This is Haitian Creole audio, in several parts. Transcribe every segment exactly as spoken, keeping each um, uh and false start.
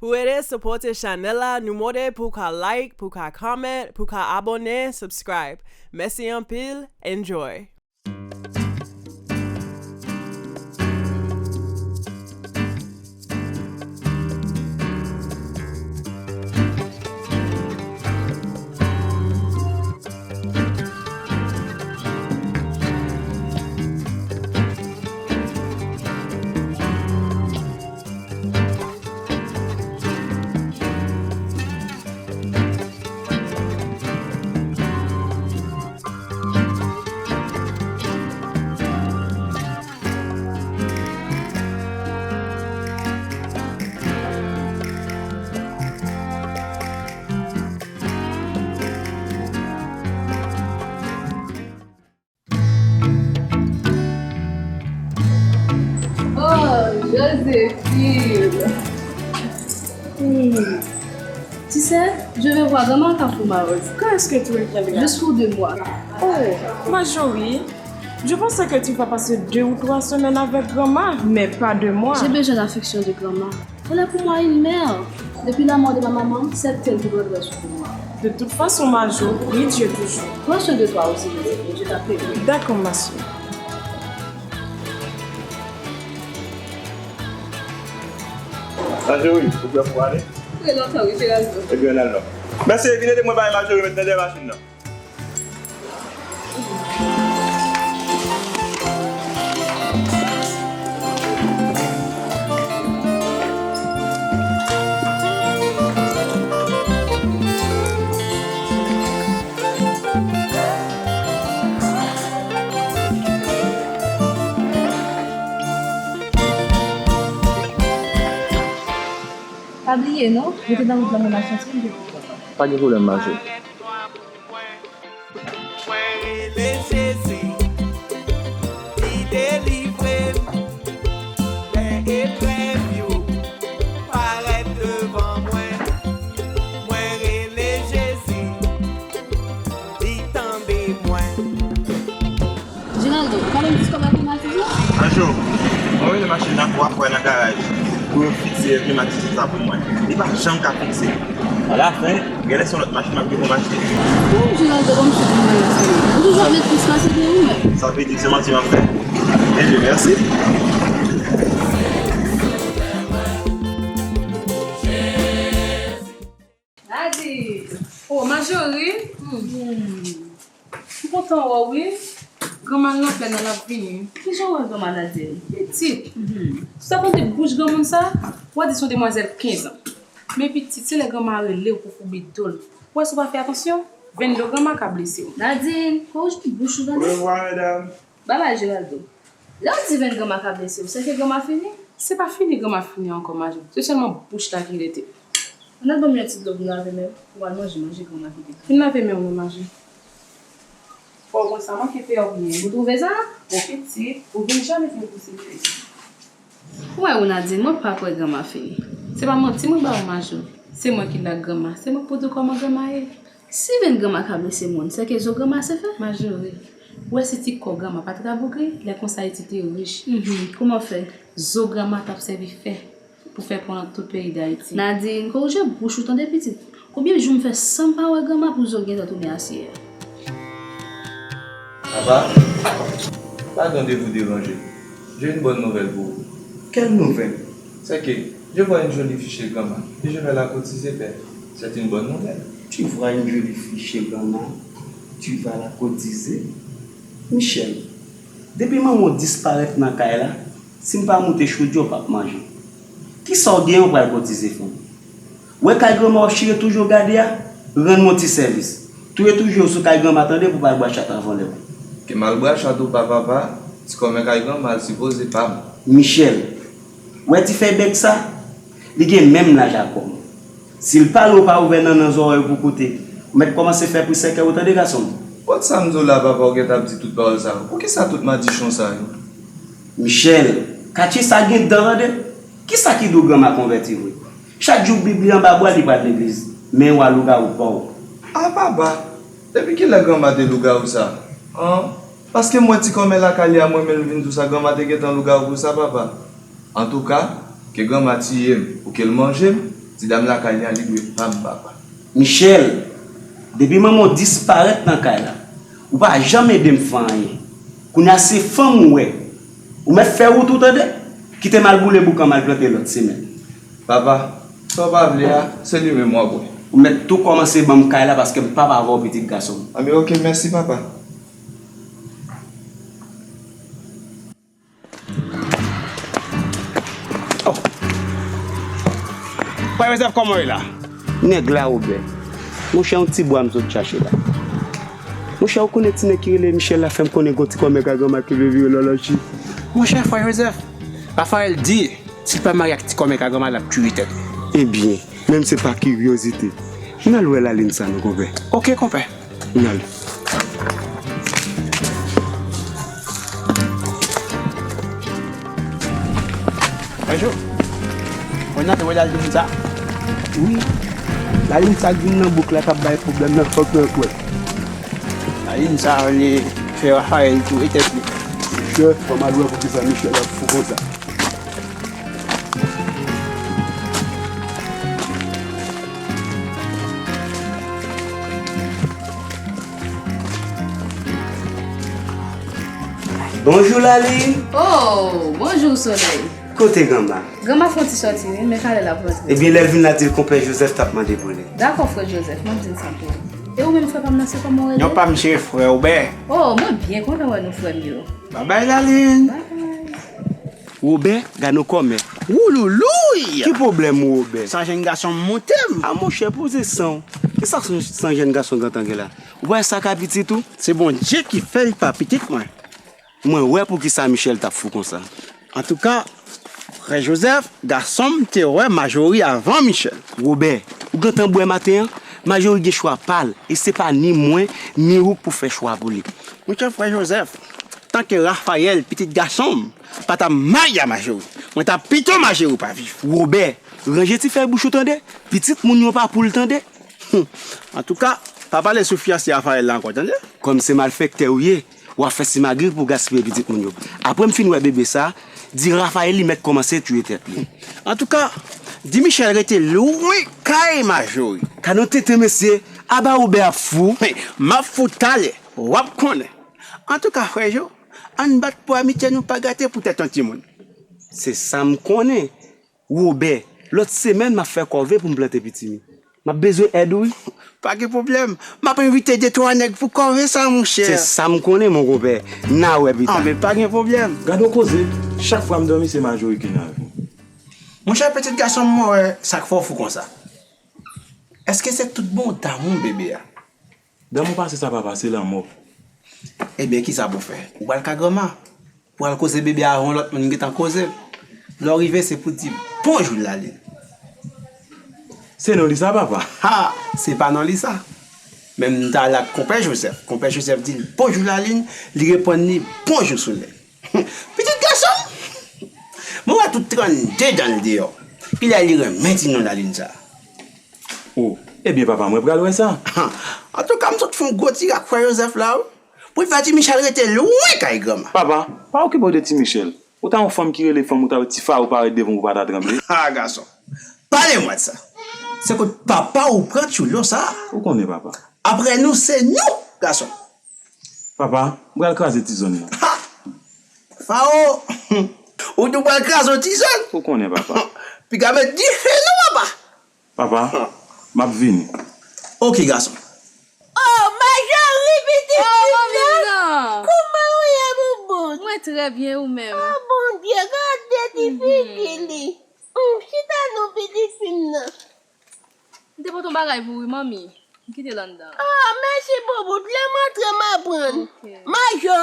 Pou ede sipòte chanèl la, nou mande pou w ka like, pou w ka comment, pou w ka abòne, subscribe. Mèsi anpil, enjoy! Oh, Joséphine. Hmm. Tu sais, je vais voir grand-maman à Kafou Maroz. Quand est-ce que tu reviendras? Juste pour deux mois. Oh, Marjorie, je pensais que tu vas passer deux ou trois semaines avec grand-mère, mais pas deux mois. J'ai besoin de l'affection de grand-mère. Elle est pour moi une mère. Depuis la mort de ma maman, c'est elle qui doit être pour moi. De toute façon, Majo, prie Dieu toujours. Prends soin de toi aussi, Joséphine, je t'appelle. D'accord, ma sœur. Majo, wi, ou prè pou ale? Trè lontan, wi, Geraldo. Ebyen, ann al non. Mèsi, vin ede mwen bay Majo remèt nan dèyè machin nan. Pa bliye non, rete nan wout lan, mwen m ap santi m. Pa gen pwoblèm, Majo. Mwen rele Jezi, li delivre m. Lè eprèv yo parèt devan mwen, mwen rele Jezi, li tande mwen. Geraldo, ou pa menm diskòb ak klimatizè? Anjou, mwen mennen machin nan pou w ap wè nan garaj, pou yo fikse klimatizè sa pou mwen. Li pa janm ka fikse. Alafen, genlè se yon lòt machin m ap gen pou m achte. Ou, Geraldo, ban m sou pou mwen la, sèlman. Ou toujou ap met plis pase de ou menm. Sa vle di se manti m ap fè? Ebyen, mèsi. Nadine! Oh, Marjorie! Hmm. M kontan wè w, wi. Granma l nan plèn nan, l ap vini. Kijan w wè granma, Nadine? Pitit. Mhm. Si w ta tande bouch granmoun sa, w a di se yon demwazèl kenz an. Men pitit, se lè granma rele w pou foube do l. W wè si w pa fè atansyon, venn do granma ka blese w. Nadine, kouraj pou bouch ou, tande? Orevwa, medam. Babay, Geraldo. Lè w di venn granma ka blese w, sèke granma fini? Se pa fini granma fini ankò, Majo. Se sèlman bouch la ki rete. Ann al ban m yon ti dlo pou m lave men m, pou m al manje, manje granma kite. Vin lave men w non, Majo. Fò w konn sa manke fè w byen. Ou twouve sa? Bon pitit, ou vin janm vin pou siplis. Ou wè wi, Nadine, mwen pa kwè granma fini. Se pa manti mwen ba w, Majo. Se mwen ki la granma. Se mwen k pou di w kòman granma ye. Si venn granma ka blese moun, sèke zo granma se fè. Majori, ou wè si ti kò granma pa t rabougri, lè konsa Ayiti te rich. Mhm, kòman fè? Zo granma t ap sèvi fè pou fè pon nan tout peyi Dayiti. Nadine, korije bouch ou tande pitit. Konbyen jou m fè san m pa wè granma pou zo gentan tounen asyè. Papa, pardon de vous déranger. J'ai une bonne nouvelle pour vous. Quelle nouvelle? C'est que je vois une jolie fille chez grand-mère et je vais la cotiser, père. C'est une bonne nouvelle. Tu vois une jolie fille chez grand-mère, tu vas la cotiser? Michel, depi manman w disparèt nan kay la, si m pa moute chodye w p ap manje. Kisa w genyen w pral kotize fanm? Wè kay granma w ap chire toujou gade a, rann mwen ti sèvis. Touye toujou sou kay granma tande pou pa al bwa chat anvan lè w. Ke m al bwa chat ou pa papa, ti kòmè kay granma l sipoze pa m. Michel, wè ti fèy bèk sa? Li gen menm laj ak kò m. Si l pale w pa ouvè nannan zòrèy ou pou koute, ou mèt kòmanse fè pri sèkèy ou tande gason m. Pot sa m di w la papa ou gentan ap di tout pawòl sa yo. Poukisa tout madichon sa yo? Michel, Katye sa gen dan tande. Kisa ki di w granma konvèti vre? Chak jou Bib li anba bwa li pral legliz, men w a lougawou pa w. A papa, depi kilè granma te lougawou sa? An? Paske m wè ti kòmè lakay li a mwen menm l vin di w sa granma te gentan lougawou pou sa papa. Antouka, ke granma tiye m ou ke l manje m, Ti dam lakay li a, li dwe pa m, papa. Michel, depi manman w disparèt nan kay la, ou pa janm ede m fè anyen. Kounye a se fanm ou wè. Ou mèt fè wout ou tande. Kite m al boule boukan m al plante lòt semèn. Papa, sa w pa vle a, se li menm w ap wè. Ou mèt tou kòmanse ban m kay la paske m p ap avè w pitit gason m. Anben oke, mèsi papa. Oh. Frè Jozèf, kòman w ye la? Nèg la, Wobè. Monchè, yon ti bwa m sot chache la. Monchè, ou konnen ti nèg ki rele Michel la fè m konnen gon ti kòmè ka granma ki vle vire lòlòchi. Monchè, frè Jozèf, Rafael di, si l pa marye ak ti kòmè ka granma, l ap tiye tèt li. Ebyen, menm se pa kiryozite. N al wè Lalin sa non, konpè. Oke, konpè. N al. Bonjou. Mwen nan te wè Lalin sa. Wi. Lalin sa k vin nan bouk la k ap bay pwoblèm nan, fòk nou kwè. Lalin sa vle fè Rafael touye tèt li. Monchè, fò m al wè poukisa Michel ap fou konsa. Bonjou, Lalin. Oh, bonjou, Solèy. Kote granma? Granma fè yon ti sòti, wi, men talè l ap rantre. Ebyen, lè l vin la, di l konpè Jozèf t ap mande pou li. Dakò, frè Jozèf, m ap di l sa pou ou. E ou menm, frè pa m nan, se kòman w rele? Non pa m, se frè Wobè. Oh, mwen byen kontan wè nou, frè m yo. Babay, Lalin. Babay. Wobè, gad yon kòmè. Wouloulouy! Ki pwoblèm ou, Wobè? San jèn gason m monte m. A monchè, poze san w. Kisa san, san jèn gason gentan gen la? Ou pa wè sa ka pitit ou? Se Bondye ki fè l pa pitit mwen. Mwen wè poukisa Michel t ap fou konsa. Antouka, frè Jozèf, gason m te wè Majori avan Michel. Wobè, ou gentan bwè maten an? Majori gen chwa pa l, e se pa ni mwen, ni ou k pou fè chwa pou li. Monchè frè Jozèf, tanke Rafayèl, pitit gason m, pa t ap marye a Majori, mwen t ap pito Majori pa viv. Wobè, ranje ti fèy bouch ou tande, pitit moun yo pa pou l tande. Hum. Antouka, pa pale sou fiyanse Rafayèl la ankò, tande? Kòm se malfektè ou ye, w ap fè simagri pou w gaspiye pitit moun yo. Apre m fin wè bebe sa, di Rafayèl li mèt kòmanse tiye tèt li. Antouka, di Michèl rete lwen kay Majori. Gad yon tenten mesye, aba Wobè ap fou. Hey, m ap fou talè, w ap konnen. Antouka, frè Jo, ann bat pou amitye nou pa gate poutèt yon timoun. Se sa m konnen. Wobè, lòt semèn m ap fè kòve pou m plante pitimi. M ap bezwen èd ou wi. Pa gen pwoblèm. M ap envite de twa nèg pou kòve sa, monchè. Se sa m konnen, mon konpè. N a wè pita. Anben, pa gen pwoblèm. Gad yon koze. Chak fwa m dòmi, se Majori ki nan vi m. Monchè, pitit gason m, mwen wè sa k fè w fou konsa. Èske se tout bon w damou bebe a? Damou pa se sa, papa, se lanmò. Ebyen, kisa pou w fè? Ou pral ka granma. Pou al koze bebe a avan lòt moun gentan koze l. Lè w rive, se pou di bonjou Lalin. Se non li sa, papa? Ha! Se pa non li sa. Men m t al ak konpè Jozèf. Konpè Jozèf di l bonjou Lalin, li reponn li bonjou Solèy. Pitit gason m! Mwen wè tout trannde dan l deyò. Kilè li renmen ti non Lalin sa a? O, ebyen papa, mwen pral wè sa. Antouka, m sot fè yon gwo tirè ak frè Jozèf la wi. Pou l fè ti Michèl rete lwen kay granma. Papa, pa okipe w de ti Michèl. Ou ta yon fanm ki rele fanm ou, ta wè ti fawou parèt devan w, ou pa ta tranble? Ha, gason. Pale mwen de sa. Se kot papa w pran tchoulo sa a. Ou konnen, papa. Apre nou, se nou, gason. Papa, m pral kraze ti zòn nan. Ha! Fawou! Ou tou pral kraze yon ti zòn? Ou konnen, papa. Piga met dife non, papa. Papa, m ap vini. Oke, gason. Oh, Majori, pitit fi m nan! Kòman w ye, boubout? Mwen trè byen, ou menm? Ah, Bondye, gade ti figi li. Hum, chita non, pitit fi m nan. M te pote yon bagay pou ou, wi, manmi. M kite l anndan. Ah, mèsi, boubout. Lè m antre, m aprann. Oke. Majo,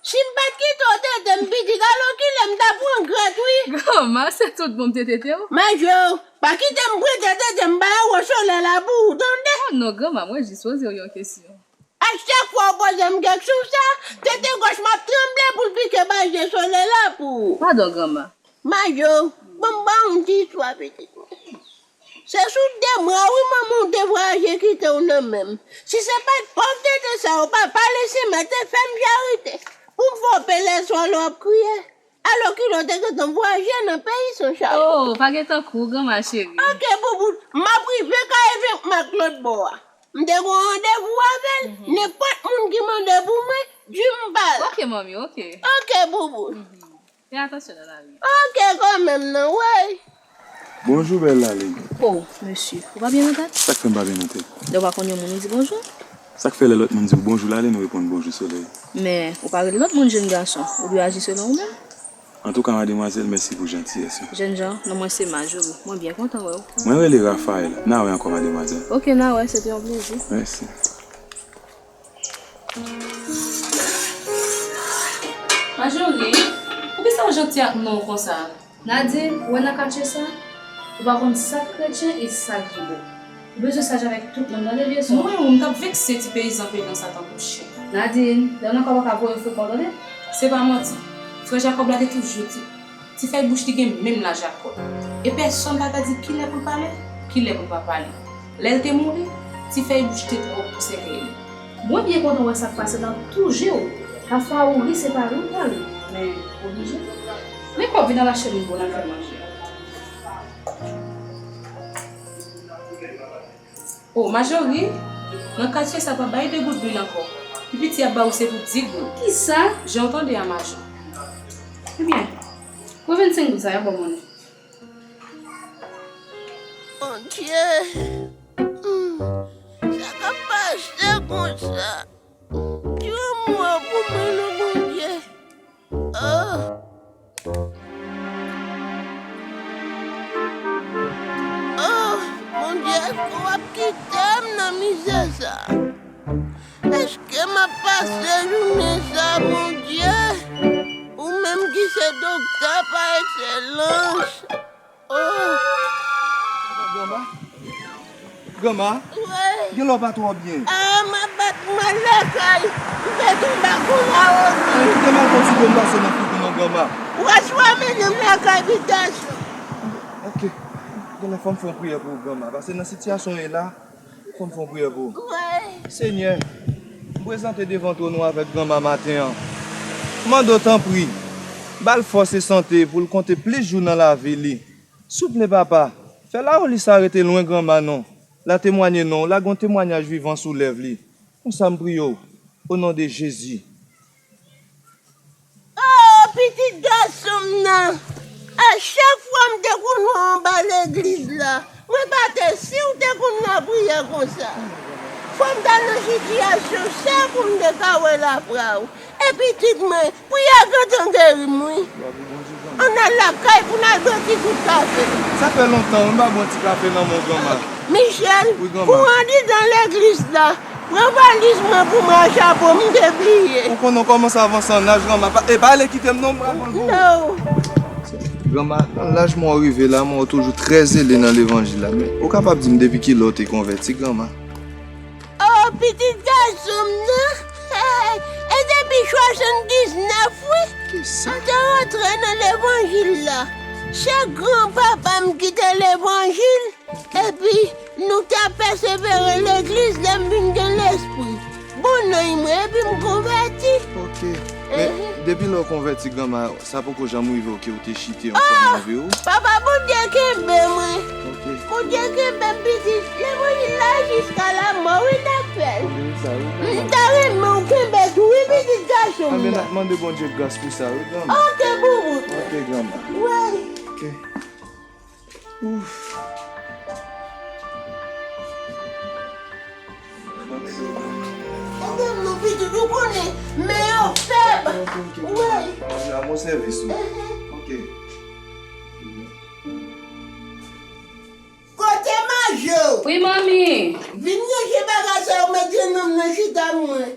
si m pa t kite w tete m piti, galo kilè m ta pran grèt, wi. Granma, se tout bon m te tete w. Majo, pa kite m prete tete m ba Awo Solèy la pou ou, tande? Oh non, granma, mwen jis poze w yon kesyon. A chak fwa w poze m keksyon sa, tete gòch m ap tranble pou l pike baje Solèy la pou ou. Padon, granma. Majo, ban m ba w yon ti istwa, pitit mwen. Se sou de mwa wi manman w te vwayaje kite w nan men m. Si se pa t pa w tete sa yo, papa Lesimen te fè m charite pou m fè w pele swalo ap kriye. Alò kilè w te gentan vwayaje nan peyi san chapon? Oh, pa gen tankou w, granma cheri. Ok, boubout, m ap rive kay Evenk Mak lòt bò a. M te gen yon randevou avè l, nenpòt moun ki mande pou mwen, di m pa la. Ok, manmi, ok. Ok, boubout. Fè atansyon nan lari a. Ok, kanmenm nan, wey. Bonjou, bèl Lalin. Oh, mesye, ou pa byen nan tèt? Sa k fè m pa byen nan tèt? Lè w pa konn yon moun, ou di bonjou? Sa k fè lè lòt moun di w bonjou Lalin, ou reponn bonjou solèy? Men, ou pa rele lòt moun jenn gason, ou dwe aji selon ou menm. Antouka, mademwazèl, mèsi pou jantiyès ou. Jènjan, non mwen se Majorie. Mwen byen kontan wè w. Mwen rele Raphaël. N a wè ankò, mademwazèl. Ok, n a wè, se te yon plezi. Mèsi. Majorie, poukisa w janti ak non w konsa? Nadine, ou wè nan katye sa, ou pa konn sa k kretyen e sa k vide. Ou bezwen saj avèk tout moun, tande vye sè. Mwen, ou, m t ap vekse ti peyizan pedan sa tankou chen. Nadine, lè w nan kò w pa ka voye frekan w, tande. Se pa manti. Frè Jakòb la te toujou di, ti fèy bouch li gen menm laj ak kò l. E pèsonn pa ka di kilè pou l pale, kilè pou l pa pale. Lè l te mouri, ti fèy bouch te twòp pou sèkèy li. Mwen byen kontan wè sa k pase nan tou je w. Kafwa ou ri se pa ri w pral ri, men oblije. Men kòb vin al achte nou bon afè manje. O, Majorie, nan katye sa pa bay de goud lwil ankò. Pi piti y ap ba ou se pou di goud. Kisa? Jan w tande a, Majo. Ebyen, pran vennsenk goud sa, y ap ba w monnen. Bondye, hmm, sa k ap pase konsa? Di yon mo pou mwen non, Bondye. Oh. Oh, Bondye, èske w ap kite m nan mizè sa? Èske m ap pase jounen sa, Bondye? Ou menm ki se doktè pa ekselans. Oh. Granma? Granma? Wi. Genlè w pa twò byen. Ah, m ap bat mal lakay. M fè tonbe ak yon lawozi. Kite m al pran ti dlo m pase nan figi w non, granma. Ou pa swa mennen m lakay, pitit gason. Ok. Genlè fò m fè yon priyè pou ou, granma. Paske nan sitiyasyon w ye la, fò m fè yon priyè pou ou. Wi. Senyè, m prezante devan twòn ou avèk granma maten an. M mande w tanpri, ba l fòs e sante pou l konte plis jou nan lavi li. Souple, Papa, fè lawoli sa rete lwen granma non. L a temwanye non w, lage yon temwayaj vivan sou lèv li. Konsa m priye w, o non de Jezi. Oh, pitit gason m nan! A chak fwa m te konn wè w anba legliz la, mwen pa te si w te konn lapriyè konsa. Fò m t al nan sitiyasyon sa pou m te ka wè lapwa w. E pitit mwen, priyè gentan geri m, wi. Ann al lakay pou n al bwè ti gout kafe. Sa fè lontan, wi, m pa bwè ti kafe nan men w, granma. Michel, wi, granma, pou w andidan legliz la, pran valiz mwen pou mwen a chapo m te bliye. Ou konnen w kòmanse avanse an laj, granma. Pa, e pa ale kite m non, m pral pran l pou ou. No. Granma, nan laj mwen w rive la, mwen w toujou trè zele nan levanjil la. Men, ou kapab di m depi kilè w te konvèti, granma? Oh, pitit gason m nan, hey, e depi swasanndiznèf, wi, m te rantre nan levanjil la. Se granpapa m ki te levanjil, epi nou t ap pèsevere legliz lè m vin gen lespri. Bon, nan mwen, epi m konvèti. Ok. Men, depi lè w konvèti, granma, sa poko janm rive w ke w te chite yon fwa nan vi w? Papa Bondye kenbe mwen. Ok. Bondye kenbe m, pitit. Levanjil la jiska lamò, wi, n ap fè l. M ta renmen w kenbe tou, wi, pitit gason m nan. Anben, n ap mande Bondye gras pou sa, wi, granma. Ok, boubout. Ok, granma. Wi. Ok. Ouf. Gade m non, pitit, ou konnen men yo fèb. Ok, ok, ok. Wi. Mwen a mon sèvis ou. Mhm. Ok. Kote Majo? Wi, manmi. Vin ranje bagay sa yo, mete nan m nan chita mwen.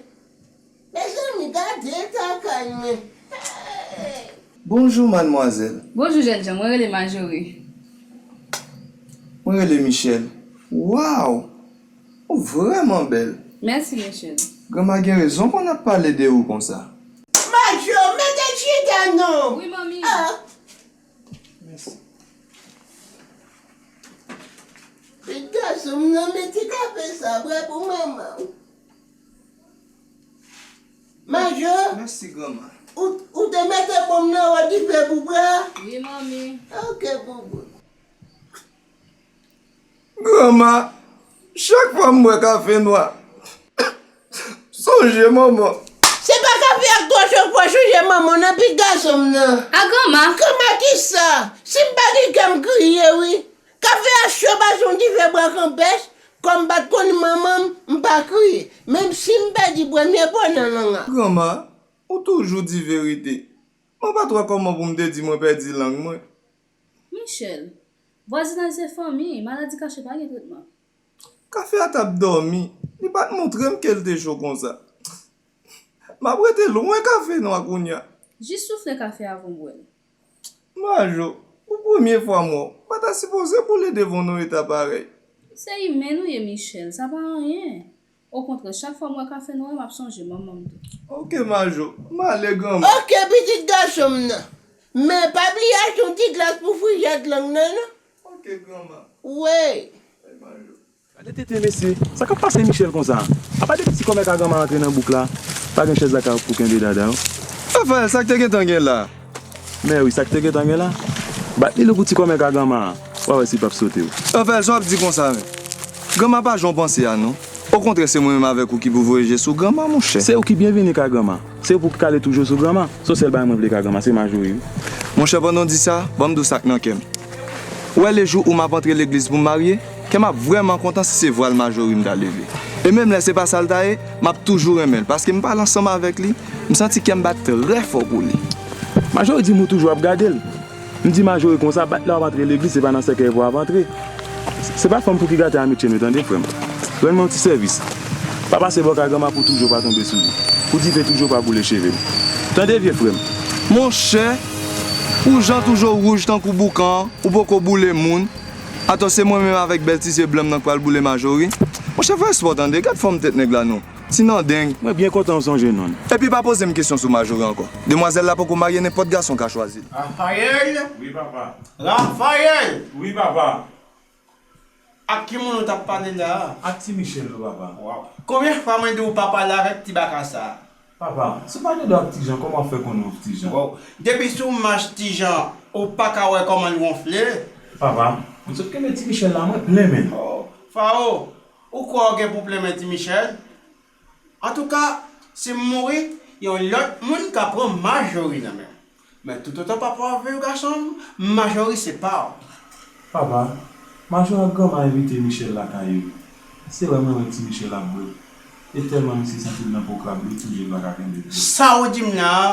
Mezanmi, gade eta kay mwen. Hey! Bonjou, madmwazèl. Bonjou, jènjan. Mwen rele Majorie. Mwen rele Michel. Waw! Ou vrèman bèl. Mèsi, Michel. Granma gen rezon pou n ap pale de ou konsa. Majo, mete chita non. Wi, manmi. Ah. Mèsi. Pitit gason m nan, men ti kafe sa, bwè pou manman w. Majo. Mèsi, granma. Ou, ou te mete bonm nan wo dife pou bwè a? Wi, manmi. Ok, bouboun. Granma, chak fwa m bwè kafe nwa, sonje manman. Se pa kafe ak twocho pou w sonje manman w nan, pitit gason m nan. A granma. Granma kisa? Si m pa gen kè m kriye wi. Kafe a cho pase yon dife bwa kanpès, kòm m pa t konn manman m, m pa kriye. Menm si m pèdi premye po nan lang la. Granma, ou toujou di verite. Mwen pa t wè kòman pou m te di mwen pèdi lang mwen. Michel, vwazinaj se fanmi, maladi kache pa gen tretman. Kafe a t ap dòmi, li pa t montre m ke l te cho konsa. M ap rete lwen kafe nwa kounye a. Jis soufle kafe a avan w bwè l. Majo, pou premye fwa m wè w, w pa ta sipoze boule devan w nan yon eta parèy. Se imen nou ye, Michel, sa pa anyen. Okontrè, chak fwa m bwè kafe nwa, m ap sonje manman m tou. Ok, Majo, m ale, granma. Ok, pitit gason m nan. Men pa bliye achte yon ti glas pou frijèt lang nan, non. Ok, granma. Wi. Ay, Majo. Gade tete mesye, sa k ap pase Michel konsa? Apa depi ti kòmè ka granma antre nan bouk la, pa gen chèz lakay pou kenbe dada yo? Rafael, sa k te gentan gen la? Mèwi, sa k te gentan gen la? Bat li lou pou ti kòmè ka granma a, w a wè si l p ap sote w. Rafael, sa w ap di konsa menm? Granma pa jan w panse a non. Okontrè, se mwen menm avèk ou ki pou voye je sou granma, monchè. Se ou ki byenvini kay granma. Se ou pou ki kale toujou sou granma. Se yon sèl bagay mwen vle kay granma, se Majori wi. Monchè, pandan w di sa, ban m di w sa k nan kè m. Ou wè lejou ou m ap antre legliz pou m marye, kè m ap vrèman kontan si se vwal Majori m ta leve. E menm lè se pa sa l ta ye, m ap toujou renmen l, paske m pale ansanm avèk li, m santi kè m bat trè fò pou li. Majori di m ou toujou ap gade l. M di Majori konsa, bat lè w ap antre legliz, se pa nan sèkèy pou w ap antre. Se pa fanm pou ki gate amitye nou, tande, frè m. Rann mwen yon ti sèvis. Pa pase bò kay granma pou toujou pa tonbe sou li. Pou dife toujou pa boule cheve m. Tande, vye frè m. Monchè, pou jan toujou wouj tankou boukan an, ou poko boule moun. Atò, se mwen menm avèk bèl ti zye blan m nan k pral boule Majori. Monchè, fè espò, tande, gad fòm tèt nèg la non. Ti nan deng. Mwen byen kontan w sonje non l. Epi pa poze m kesyon sou Majori ankò. Demwazèl la poko marye, nenpòt gason ka chwazi l. Rafael! Wi, papa. Rafael! Wi, papa. Ak ki moun ou t ap pale la a? Ak ti Michel wi, papa. Waw. Konbyen fwa mwen di w pa pale avèk ti baka sa a? Papa, si w pa gen dwa ak Ti Jan, kòman w ap fè konnen w Ti Jan? Waw. Depi sou mach Ti Jan, ou pa ka wè kòman l wonfle? Papa, mwen sot kenbe Ti Michel la, mwen plen men l. Oh, Fao, ou kwè w gen pou plen men Ti Michel? Antouka, si m mouri, yon lòt moun ka pran Majori nan men m. Men toutotan papa w ap viv, gason m, Majori se pa w. Papa, Majori ak granma envite Michel lakay yo. Se wè mwen wè Ti Michel ap bwè. E tèlman misye santi l nan po krab, li toujou pa ka kenbe l. Sa w di m la a?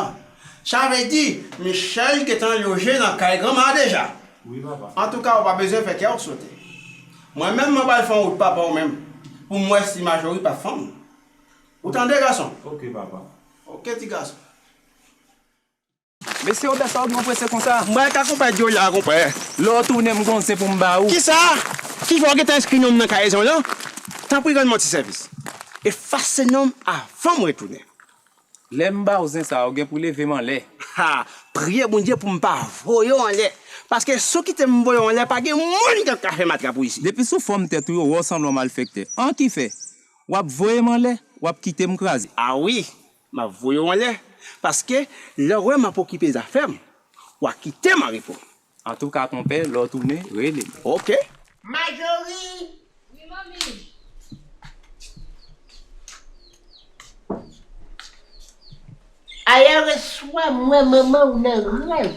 Sa vle di, Michel gentan loje nan kay granma a deja? Wi, papa. Antouka, ou pa bezwen fè kè w sote. Mwen menm, mwen pral fè yon wout papa w menm, pou m wè si Majori p ap fanm. Ou tande, gason? Ok, papa. Ok, ti gason. Mesye Obè, sa w gen w prese konsa? M pral ka konpè dyo la, konpè. Lè w tounen, m gon zen pou m ba ou. Kisa? Kijan w gentan enskri non m nan kayezon lan? Tanpri, rann mwen ti sèvis. Efase non m avan m retounen. Lè m ba w zen sa a, w gen pou leve m anlè. Ha! Priye Bondye pou m pa voye w anlè. Paske si w kite m voye w anlè, pa gen moun k ap ka fè m atrap ou isi. Depi sou fòm tèt ou yo, w wè w sanble yon malfektè. An ki fè? W ap voye m anlè, w ap kite m kraze. A wi, m ap voye w anlè. Paske lè w wè m ap okipe zafè m, w a kite m an repo. Antouka, konpè, lè w tounen, rele m. Ok. Majori! Wi, manmi. Ayè swa, m wè manman w nan rèv.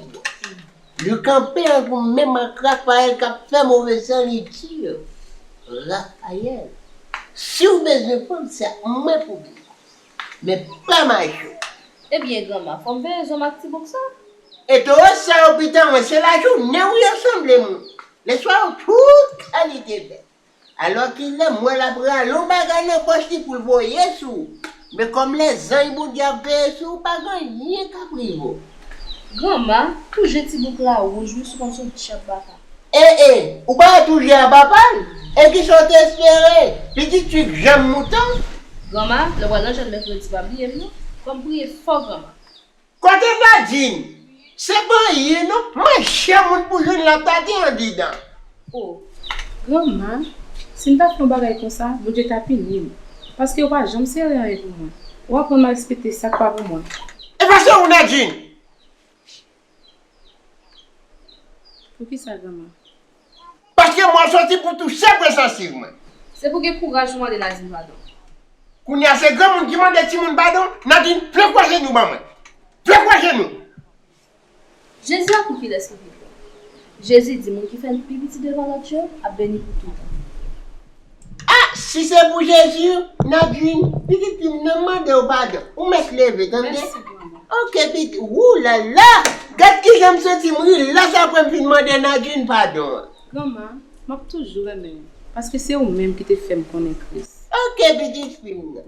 Li kanpe ant ou menm ak Rafayèl k ap fè move san li di yo. Rafayèl, si w bezwen fanm, se ak mwen pou w bezwen. Men pa mache. Ebyen, granma, fò m veye zo m ak ti bouk sa? E towo sa yo pita mwen, se lajounen wi yo sanble moun. Lèswa yo tout kalite bèt. Alòkilè, m wè l ap rale yon bagay nan pòch li pou l voye sou ou. Men kòm lèzanj Bondye ap veye sou ou, pa gen anyen k ap rive w. Granma, tou je ti bouk la wouj wi, sou kòm se yon ti chat baka. E, e, ou pa tou je a papa l? E kisa w te espere? Pitit fi k janm mouton? Granma, lè w al nan jèn mèkredi, pa bliye m non. Fò m priye fò, granma. Kote Nadine? Se pa anyen non, manje moun pou jwenn la ta gen andidan. O, granma, si m ta fè yon bagay konsa, Bondye ta pini m, paske ou pa janm sere anyen pou mwen. Ou aprann m a respekte sa k pa pou mwen. E pa se ou, Nadjin? Poukisa, granma? Paske mwen soti pou touche prensans mwen. Se pou gen kouraj ou mande Nadjin padon. Kounye a se granmoun ki mande timoun padon, Nadjin, fè kwa jenou ban mwen. Fè kwa jenou. Jezi a pou kilès ki pi gran? Jezi di moun ki fè l pi piti devan lòt yo ap beni pou toutan. Ah, si se pou Jezi, Nadjin, pitit fi m nan mande w padon. Ou mèt leve, tande? Mèsi, granma. Ok, pitit. Wou la la! Gad kijan m santi m rilaks apre m fin mande Nadjin padon an. Granma, m ap toujou renmen w, paske se ou menm ki te fè m konnen Kris. Ok, pitit fi m nan.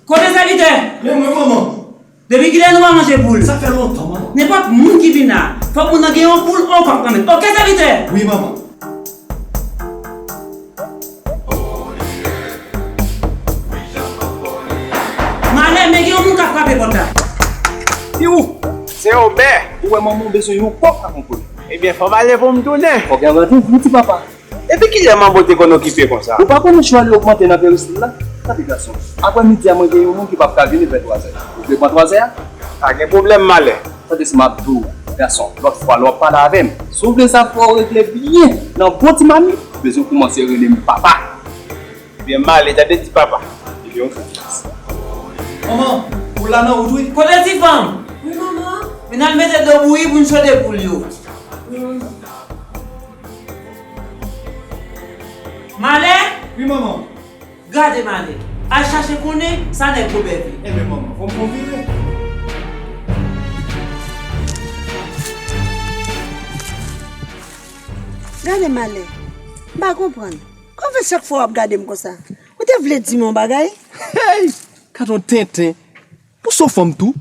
Kote sèvitè? Men mwen, manman. Depi kilè nou pa manje poul? Sa fè lontan, manman. Nenpòt moun ki vin la, fòk moun nan gen yon poul, yon kòk nan men. Ok, sèvitè! Wi, manman. Malè, men gen yon moun k ap frape pòt la. Ki ou? Se Obè. Ou wè manman w bezwen yon kòk ak yon poul. Ebyen, fò m ale pou m tounen. Fòk gen randevou, ti papa. Depi kilè manbo te konn okipe konsa? Ou pa konnen chwa li ogmante nan peristil la? Tande gason, aprè midi a mwen gen yon moun ki p ap ka vini vè twazè. Ou vle pran twazè a? Pa gen pwoblèm, Malè. Tande sa m ap di w, gason, lòt fwa lè w ap pale avè m, si w vle sa fò w regle byen nan bon ti mamit, ou bezwen koumanse rele m papa. Ebyen, Malè, tande ti papa. Ebyen, ok. Manman, ou la nan wout wi. Kote ti fanm? Wi, manman. Vin al mete dlo bouyi pou n chode poul yo. Wi, manman. Malè? Wi, manman. Gade Malè. Al chache konnen sa nèg Obè vle. Ebyen, manman, fò m konfime. Gade Malè. M pa konprann. Kòman fè chak fwa w ap gade m konsa? Ou te vle di m yon bagay? Hey! Gad yon tenten. Pou se yon fanm tou.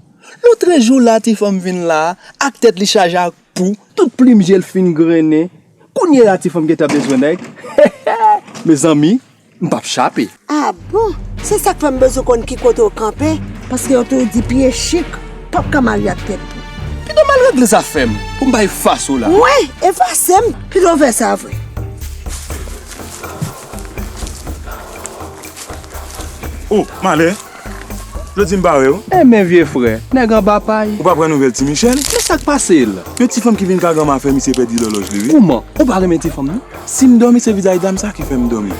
Lotrejou la, ti fanm vin la, ak tèt li chaje ak pou, tout plim je l fin grennen. Kounye a, ti fanm gentan bezwen nèg. Mezanmi, m p ap chape. Ah bon? Se sa k fè m bezwen konn ki kote w kanpe, paske yo toujou di pye chik p ap ka marye ak tèt pou. Pito m al regle zafè m, pou m pa efase w la. Mwen? Efase m? Pito w fè sa vre. Oh, Malè. Jodi m pa wè w. Enben, vye frè, nèg anba pay. Ou pa pran nouvèl ti Michel? Men sa k pase l? Yon ti fanm ki vin ka granma fè misye pèdi lòlòj li, wi. Kouman? Ou pa renmen ti fanm nan? Si m dòmi, se vizaj dam sa ki fè m dòmi.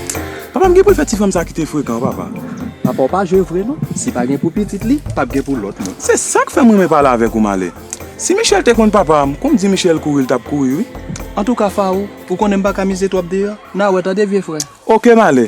Papa m gen pou l fè ti fanm sa kite frekan, papa. Papa w pa jwe vre non. Si pa gen pou pitit li, p ap gen pou lòt moun. Se sa k fè m renmen pale avèk ou, Malè. Si Michel te konn papa m, kon m di Michel kouri, l t ap kouri, wi. Antouka, Fawo, ou konnen m pa ka mize twòp deyò. N a wè, tande, vye frè. Ok, Malè.